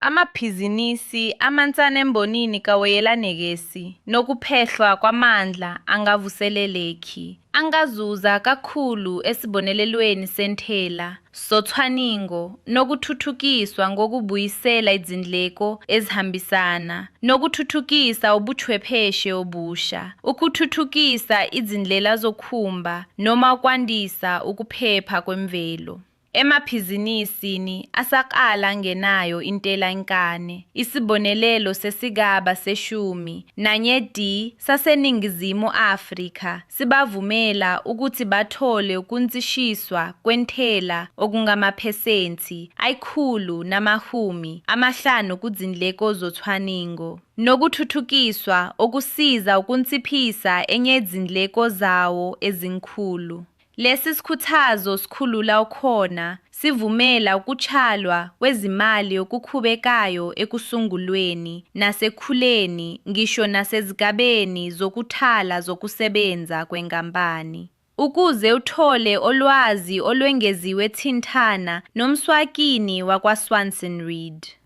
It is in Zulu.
Amabhizinisi amansane embonini kawoyela negesi nokuphehlwa kwamandla angavuseleleki angazuza kakhulu esibonelelweni sentela socwaningo nokuthuthukiswa ngokubuyisela izindleko ezihambisana nokuthuthukisa ubuchwepheshe obusha, ukuthuthukisa izindlela zokumba noma ukwandisa ukuphepha kwemvelo. Emabhizinisini asaqala angenayo intela encane, isibonelelo seSigaba seshumi nanye-D saseNingizimu Afrika sibavumela ukuthi bathole ukuncishiswa kwentela okungamaphesenti ayi-150 kuzindleko zocwaningo nokuthuthukiswa okusiza ukunciphisa enye yezindleko zawo ezinkulu. Lesi sikhuthazo sikhulula okukhona, sivumela ukutshalwa kwezimali okuqhubekayo ekusungulweni nasekukhuleni ngisho nasezigabeni zokuqala zokusebenza kwenkampani. Ukuze uthole olwazi olwengeziwe thintana noMswakini wakwa-Swanson Reed.